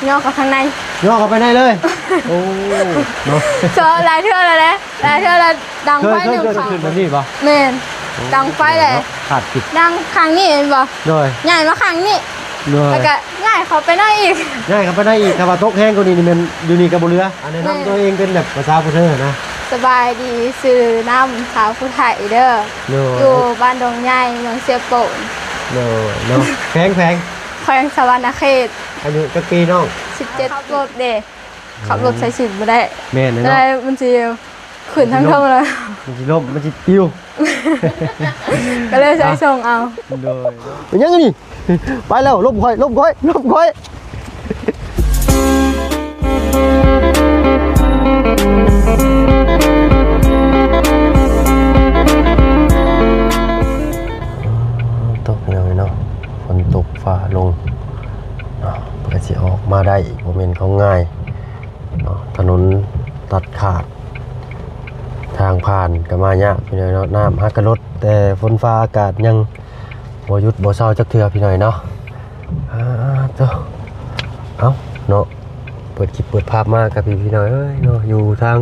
ຍ່ອງເຂົ້າທາງໃນ ຍ່ອງເຂົ້າໄປໃນເລີຍ. ໂອ້ ເນາະ ເຈາະຫຼາຍເທື່ອແລ້ວແຫຼະ ຫຼາຍເທື່ອແລ້ວ. ດັງໄຟ ເຄີຍ ເຄີຍ ໜຶ່ງຄັ້ງ ເກີດຂຶ້ນແບບນີ້ບໍ່? ແມ່ນ. ໂອ້ ດັງໄຟແຫຼະ ເນາະ ຂາດກິດ ດັງຂ້າງນີ້ແມ່ນບໍ່? ໂດຍ ຍ້າຍມາຂ້າງນີ້. ໂດຍ ແລ້ວກໍຍ້າຍເຂົ້າໄປໃນອີກ ຍ້າຍເຂົ້າໄປໃນອີກ. ຖ້າວ່າຕົກແຮງກວ່ານີ້ນີ້ແມ່ນຢູ່ນີ້ກໍບໍ່ເຫຼືອ. ອ່າ ແນະນຳ ແມ່ນ ຕົວເອງເປັນແບບພາສາຜູ້ເທີນະ. ສະບາຍດີ ຊື່ນຳ ສາວຜູ້ໄທເດີ. ໂດຍ ຢູ່ບ້ານດົງໃຫຍ່ ເມືອງເຊໂປນ. ໂດຍ ເນາະ ແຂວງ ແຂວງ ແຂວງສະຫວັນນະເຂດ. ອາຍຸຈັກປີນ້ອງ? ສິບເຈັດ. ຂັບລົດເດ້ ຂັບລົດໃສ່ຊຸດບໍ່ໄດ້. ແມ່ນແຫຼະເນາະ ແຕ່ມັນຊິຂຶ້ນທາງເທິງເລີຍ ມັນຊິລົ້ມ ມັນຊິປິວ ກໍເລີຍໃສ່ສົ່ງເອົາ. ໂດຍ ເປັນຫຍັງອັນນີ້? ໄປແລ້ວ ຫຼົບຂ້ອຍ ຫຼົບຂ້ອຍ ຫຼົບຂ້ອຍ. ຕົກ ພີ່ນ້ອງເອີຍເນາະ ຝົນຕົກຟ້າລົງເນາະ ມັນກໍຊິອອກມາໄດ້ ບໍ່ແມ່ນຂອງງ່າຍເນາະ. ຖະໜົນຕັດຂາດ ທາງຜ່ານກໍມາຍາກ ພີ່ນ້ອງເນາະ ນ້ຳຫາກະລົດ ແຕ່ຝົນຟ້າອາກາດຍັງບໍ່ຢຸດບໍ່ເຊົາຈັກເທື່ອ ພີ່ນ້ອງເນາະ. ອາ ໂຕ ເອົ້າເນາະ ເປີດຄລິບເປີດພາບມາກັບພີ່ ພີ່ນ້ອງເອີຍເນາະ ຢູ່ທາງ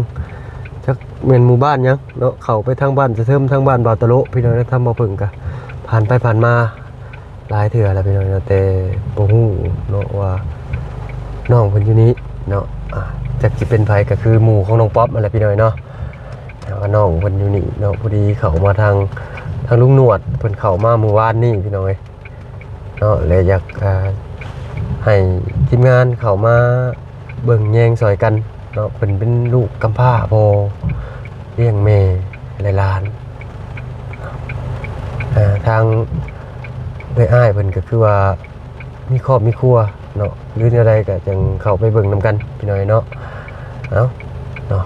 ຈັກແມ່ນໝູ່ບ້ານຫຍັງເນາະ ເຂົ້າໄປທາງບ້ານສະເທີມ ທາງບ້ານບ່າວຕະໂລະ ພີ່ນ້ອງເນາະ. ທຳມະເພິ່ງກະຜ່ານໄປຜ່ານມາຫຼາຍເທື່ອແລ້ວ ພີ່ນ້ອງເນາະ ແຕ່ບໍ່ຮູ້ເນາະວ່ານ້ອງເພິ່ນຢູ່ນີ້ເນາະ. ອາ ຈັກຊິເປັນໃຜ ກໍຄືໝູ່ຂອງນ້ອງປັອບຫັ້ນແຫຼະ ພີ່ນ້ອງເນາະ. ແຕ່ວ່ານ້ອງເພິ່ນຢູ່ນີ້ເນາະ ພໍດີເຂົ້າມາທາງ ທາງລຸງໜວດ ເພິ່ນເຂົ້າມາມື້ວານນີ້ ພີ່ນ້ອງເອີຍເນາະ ແລະ ຢາກ ອ່າ ໃຫ້ທີມງານເຂົ້າມາເບິ່ງແຍງຊ່ອຍກັນເນາະ. ເພິ່ນເປັນລູກກຳພ້າ ພໍ່ລ້ຽງແມ່ ແລະ ຫຼານ. ອ່າ ທາງເອື້ອຍອ້າຍເພິ່ນກໍຄືວ່າ ມີຄອບມີຄົວເນາະ ຫຼືແນວໃດກໍຈັ່ງເຂົ້າໄປເບິ່ງນຳກັນ ພີ່ນ້ອງເນາະ. ເອົ້າເນາະ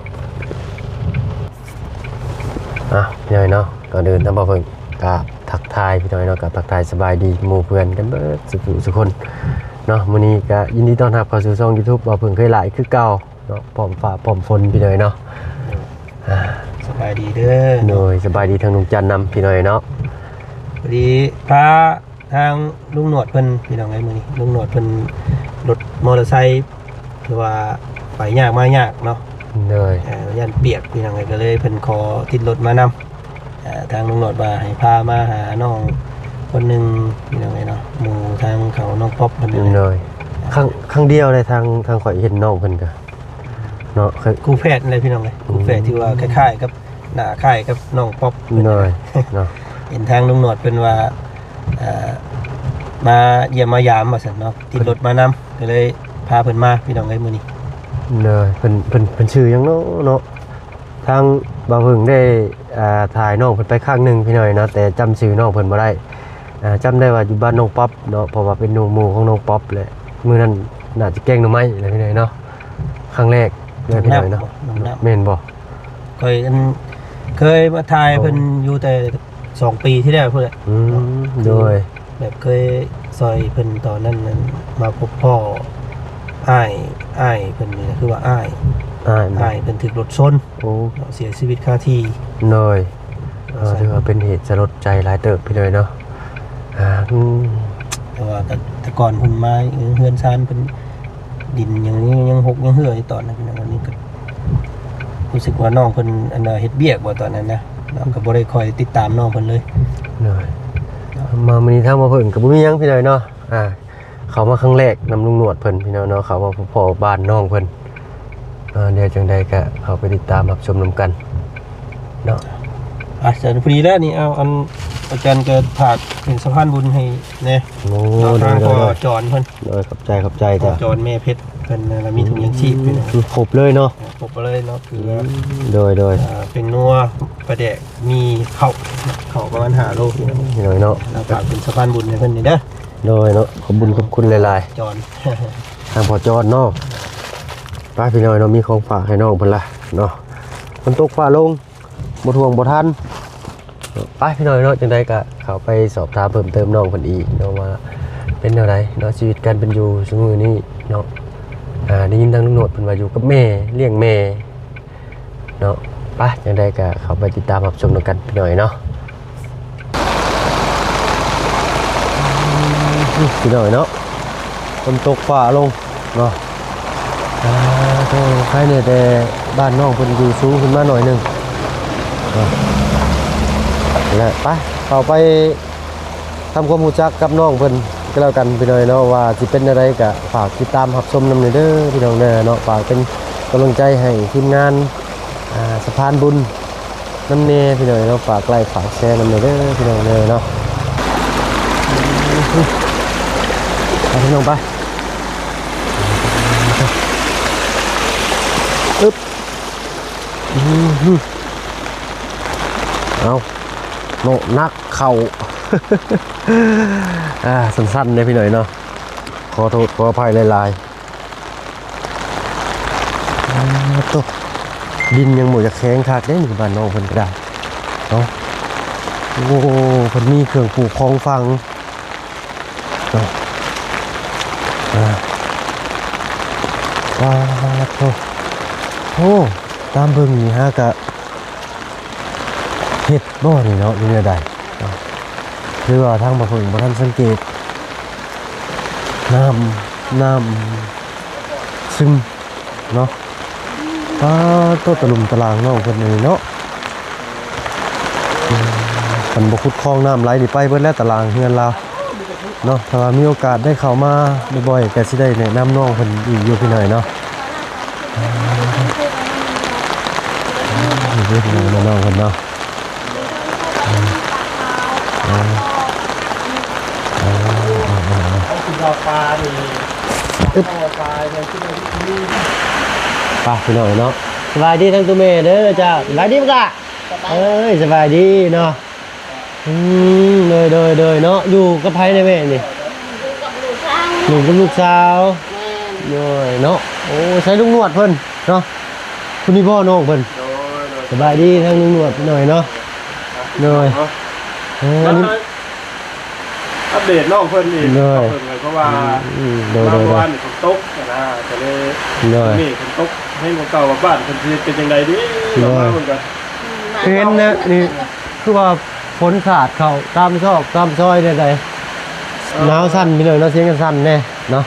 ອ່ະ ພີ່ນ້ອງເນາະ ກ່ອນອື່ນທາງບ່າວເພິ່ງກະທັກທາຍ ພີ່ນ້ອງເນາະ ກະທັກທາຍສະບາຍດີໝູ່ເພື່ອນກັນເບິດສູ່ຜູ້ສູ່ຄົນເນາະ. ມື້ນີ້ກະຍິນດີຕ້ອນຮັບເຂົ້າສູ່ຊ່ອງຢູທູບບ່າວເພິ່ງເຄີຍຫຼາຍຄືເກົ່າເນາະ ພ້ອມຟ້າພ້ອມຝົນ ພີ່ນ້ອງເນາະ. ອ່າ ສະບາຍດີເດີ. ໂດຍ ສະບາຍດີທາງລຸງຈັນນຳ ພີ່ນ້ອງເນາະ. ພໍດີພາ ທາງລຸງໜວດເພິ່ນ ພີ່ນ້ອງເອີຍ ມື້ນີ້ລຸງໜວດເພິ່ນລົດມໍເຕີໄຊ ຄືວ່າໄປຍາກມາຍາກເນາະ. ໂດຍ ເອີ ຢ້ານປຽກ ພີ່ນ້ອງເອີຍ ກໍເລີຍເພິ່ນຂໍຕິດລົດມານຳ. ເອີ ທາງລຸງໜວດວ່າໃຫ້ພາມາຫານ້ອງຄົນໜຶ່ງ ພີ່ນ້ອງເອີຍເນາະ ໝູ່ທາງເຂົານ້ອງປັອບເພິ່ນນີ້ແຫຼະ. ໂດຍ ຄັ້ງ ຄັ້ງດຽວເລີຍ ທາງ ທາງຂ້ອຍເຫັນນ້ອງເພິ່ນກໍ ເນາະ ຄື ຄູ່ແຝດນັ້ນແຫຼະ ພີ່ນ້ອງເອີຍ ຄູ່ແຝດ ອືມ ທີ່ວ່າຄ້າຍໆກັບ ໜ້າຄ້າຍກັບນ້ອງປັອບ. ໂດຍ ເນາະ ເຫັນທາງລຸງໜວດເພິ່ນວ່າ ເອີ ມາຢ້ຽມມາຢາມວ່າຊັ້ນເນາະ ຕິດລົດມານຳ ກໍເລີຍພາເພິ່ນມາ ພີ່ນ້ອງເອີຍ ມື້ນີ້. ໂດຍ ເພິ່ນ ເພິ່ນ ເພິ່ນຊື່ຫຍັງເນາະ ເນາະ? ທາງບ່າວເພິ່ງໄດ້ ອ່າ ຖ່າຍນ້ອງເພິ່ນໄປຄັ້ງໜຶ່ງ ພີ່ນ້ອງເນາະ ແຕ່ຈຳຊື່ນ້ອງເພິ່ນບໍ່ໄດ້. ອ່າ ຈຳໄດ້ວ່າຢູ່ບ້ານນ້ອງປັອບເນາະ ເພາະວ່າເປັນໝູ່ຂອງນ້ອງປັອບແຫຼະ. ມື້ນັ້ນໜ້າຈະແກງໜໍ່ໄມ້ແຫຼະ ພີ່ນ້ອງເນາະ ຄັ້ງແລກເລີຍ ພີ່ນ້ອງເນາະ. ແມ່ນບໍ່? ຂ້ອຍອັນ ເຄີຍມາຖ່າຍເພິ່ນຢູ່ແຕ່ສອງປີທີ່ແລ້ວພຸ້ນແຫຼະ. ອືມ ໂດຍ ແບບເຄີຍຊ່ອຍເພິ່ນຕອນນັ້ນ ມາພົບພໍ້ອ້າຍ ອ້າຍເພິ່ນນີ້ ຄືວ່າອ້າຍ ອ້າຍ ອ້າຍເພິ່ນຖືກລົດຊົນ. ໂອ້ ເນາະ ເສຍຊີວິດຄາທີ່. ໂດຍ ເອີ ຖືວ່າເປັນເຫດສະຫຼົດໃຈຫຼາຍເຕີບ ພີ່ນ້ອງເນາະ. ອືມ ແຕ່ວ່າກໍ ແຕ່ກ່ອນເພິ່ນມາ ເຮືອນຊານເພິ່ນ ດິນຍັງ ຍັງຫົກຍັງເຫື່ອຢູ່ຕອນນັ້ນ ພີ່ນ້ອງ. ອັນນີ້ກໍຮູ້ສຶກວ່ານ້ອງເພິ່ນ ອັນນ່າ ເຮັດວຽກບໍ່ຕອນນັ້ນນະ ເນາະ ກໍບໍ່ໄດ້ຄ່ອຍຕິດຕາມນ້ອງເພິ່ນເລີຍ. ໂດຍ ມາມື້ນີ້ທາງບ່າວເພິ່ງກໍບໍ່ມີຫຍັງ ພີ່ນ້ອງເນາະ. ອ່າ ເຂົ້າມາຄັ້ງແລກນຳລຸງໜວດເພິ່ນ ພີ່ນ້ອງເນາະ ເຂົ້າມາພໍ້ບ້ານນ້ອງເພິ່ນ. ອ່າ ດຽວຈັ່ງໃດກໍເຂົ້າໄປຕິດຕາມຮັບຊົມນຳກັນເນາະ. ອ່ະ ສະນັ້ນ ພໍດີແລ້ວນີ້ ເອົາ ອັນ ອາຈານກໍຝາກເປັນສະພານບຸນໃຫ້ແດ່. ໂອ້ ເນາະ ໂດຍ ທາງ ໂດຍ ພໍ່ ໂດຍ ຈອນເພິ່ນ. ໂດຍ ຂອບໃຈ ຂອບໃຈ ພໍ່ ເຈົ້າ ຈອນແມ່ເພັດເພິ່ນນະ ລະມີຖົງຍັງຊີບຢູ່ນະ. ອືມ ຄົບເລີຍເນາະ. ອ່າ ຄົບເລີຍເນາະ ຄື ອືມ ໂດຍ ໂດຍ ອ່າ ເປັນນົວ ປາແດກ ມີເຂົ້າ ເຂົ້າປະມານຫ້າໂລ ພີ່ນ້ອງ. ໂດຍເນາະ ແລ້ວຝາກເປັນສະພານບຸນໃຫ້ເພິ່ນນີ້ເດີ. ໂດຍເນາະ ຂອບບຸນຂອບຄຸນຫຼາຍໆ ຈອນ ທາງພໍ່ຈອນເນາະ. ໄປ ພີ່ນ້ອງເນາະ ມີຂອງຝາກໃຫ້ນ້ອງເພິ່ນລະເນາະ. ຝົນຕົກຟ້າລົງ ບໍ່ຖ້ວງບໍ່ທັນ. ໄປ ພີ່ນ້ອງເນາະ ຈັ່ງໃດກໍເຂົ້າໄປສອບຖາມເພີ່ມເຕີມນ້ອງເພິ່ນອີກເນາະ ວ່າເປັນແນວໃດເນາະ ຊີວິດການເປັນຢູ່ຊຸມື້ນີ້ເນາະ. ອ່າ ໄດ້ຍິນທາງລຸງໂນດເພິ່ນວ່າຢູ່ກັບແມ່ ລ້ຽງແມ່ ເນາະ. ໄປ ຈັ່ງໃດກໍເຂົ້າໄປຕິດຕາມຮັບຊົມນຳກັນ ພີ່ນ້ອງເນາະ. ພີ່ນ້ອງເນາະ ຝົນຕົກຟ້າລົງ ເນາະ. ອ່າ ໂທ ໃຄແດ່ ແຕ່ບ້ານນ້ອງເພິ່ນຢູ່ສູງຂຶ້ນມາໜ້ອຍໜຶ່ງເນາະ. ແລະ ໄປ ເຂົ້າໄປທຳຄວາມຮູ້ຈັກກັບນ້ອງເພິ່ນກໍແລ້ວກັນ ພີ່ນ້ອງເນາະ, ວ່າຊິເປັນແນວໃດກໍຝາກຕິດຕາມຮັບຊົມນຳແດ່ເດີ ພີ່ນ້ອງເດີເນາະ. ຝາກເປັນກຳລັງໃຈໃຫ້ທີມງານ ອ່າ ສະພານບຸນນຳແດ່ ພີ່ນ້ອງເນາະ. ຝາກໄລຄ໌ ຝາກແຊນຳແດ່ເດີ ພີ່ນ້ອງເດີເນາະ. ໄປ ພີ່ນ້ອງ ໄປ. ອຶບ ອືມ ເອົາເນາະ ໜັກເຂົ້າ. ອ່າ ສັ້ນໆເດ້ ພີ່ນ້ອງເນາະ, ຂໍໂທດຂໍອະໄພຫຼາຍໆ. ອ່າ ໂຕ ດິນຍັງບໍ່ຢາກແຂງຄັກເດ້ນີ້ ບ້ານນ້ອງເພິ່ນກໍໄດ້ເນາະ. ໂອ້ ເພິ່ນມີເຄື່ອງປູກຂອງຝັງເນາະ. ອ່າ ປາດໂທ ໂອ້ ຕາມເບິ່ງນີ້ຫາກະ ເຮັດບໍ່ນີ້ເນາະ ຫຼືແນວໃດເນາະ ຫຼືວ່າທາງບ່າວເພິ່ງບໍ່ທັນສັງເກດ. ນ້ຳ ນ້ຳຊຶມເນາະ. ປາດໂຕ ຕະຫຼຸມຕະຫຼາງນ້ອງເພິ່ນນີ້ເນາະ. ອືມ ຄັນບໍ່ຂຸດຄອງ ນ້ຳໄຫຼນີ້ໄປເບິດແລ້ວ ຕະຫຼາງເຮືອນລາວເນາະ. ຖ້າວ່າມີໂອກາດໄດ້ເຂົ້າມາບ່ອຍໆ ກໍຊິໄດ້ແນະນຳນ້ອງເພິ່ນອີກຢູ່ ພີ່ນ້ອງເນາະ. ນີ້ເດີພີ່ນ້ອງເນາະ ນ້ອງເພິ່ນເນາະ. ອືມ ອືມ ອືມ ອືມ ອືມ ປານີ້ ອຶບ ປາຍັງຂຶ້ນມາທີ່ນີ້ ໄປ ພີ່ນ້ອງເນາະ. ສະບາຍດີທັງຕູ້ແມ່ເດີເຈົ້າ. ສະບາຍດີບັກຫຼ້າ. ເອີຍ ສະບາຍດີເນາະ. ອືມ ໂດຍ ໂດຍ ໂດຍເນາະ. ຢູ່ກັບໃຜແດ່ແມ່ນີ້? ຢູ່ກັບລູກສາວ. ລູກກັບລູກສາວ. ແມ່ນ. ໂດຍເນາະ. ໂອ້ ໃສ່ລຸງໜວດເພິ່ນເນາະ. ຜູ້ນີ້ບໍ່ນ້ອງເພິ່ນ? ໂດຍ ໂດຍ. ສະບາຍດີທາງລຸງໜວດໜ້ອຍເນາະ. ໂດຍ. ເອີ ອັນນີ້ ອັບເດດນ້ອງເພິ່ນນີ້. ໂດຍ. ເພິ່ນ ເພາະວ່າ ອືມ ໂດຍ ມາ ໂດຍ ເມື່ອວານນີ້ຝົນຕົກນະ ກໍເລີຍ ໂດຍ ນີ້ຝົນຕົກແຮງກວ່າເກົ່າ. ວ່າບ້ານເພິ່ນຊິເປັນຈັ່ງໃດເດ ໂດຍ ກໍມາເບິ່ງກັນ. ເຫັນນະ ນີ້ຄືວ່າຝົນສາດເຂົ້າຕາມຊອກຕາມຊອຍແນວໃດ. ເອີ ໜາວສັ່ນ ພີ່ນ້ອງເນາະ, ສຽງກັນສັ່ນແດ່ເນາະ.